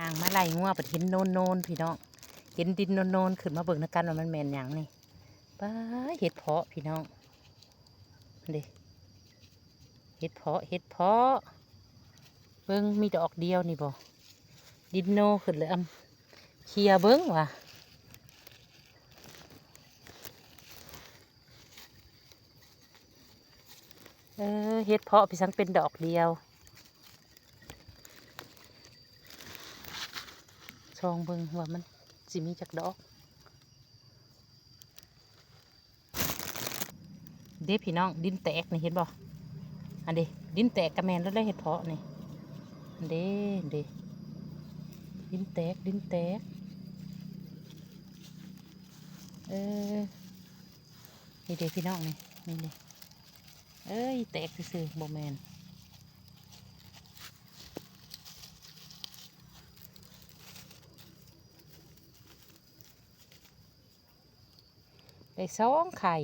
ຍ່າງມາໄລ່ງົວ ບັດເຫັນໂນນໆ ພີ່ນ້ອງ ເຫັນດິນໂນນໆ ຂຶ້ນມາເບິ່ງນຳກັນວ່າມັນແມ່ນຫຍັງນີ້. ປ້າ ເຫັດເຜາະ ພີ່ນ້ອງ ເດ້ ເຫັດເຜາະ ເຫັດເຜາະ ເບິ່ງ ມີດອກດຽວນີ້ບໍ່? ດິນໂນຂຶ້ນເລີຍ ອຳ ເຂົ້ຍເບິ່ງວ່າ ເອີ ເຫັດເຜາະ ພີ່ສັງ ເປັນດອກດຽວ ສ່ອງເບິ່ງວ່າມັນຊິມີຈັກດອກ. ເດ້ພີ່ນ້ອງ ດິນແຕກນີ້ ເຫັນບໍ່? ອັນເດ້ ດິນແຕກກະແມ່ນແລ້ວເດ້ ເຫັດເຜາະນີ້ ອັນເດ້ ເດ້ ດິນແຕກ ດິນແຕກ ເອີ ນີ້ເດ້ພີ່ນ້ອງ ນີ້ ນີ້ເດ້ ເອີຍ ແຕກຊື່ໆ ບໍ່ແມ່ນ ໄດ້ສອງໄຂ່.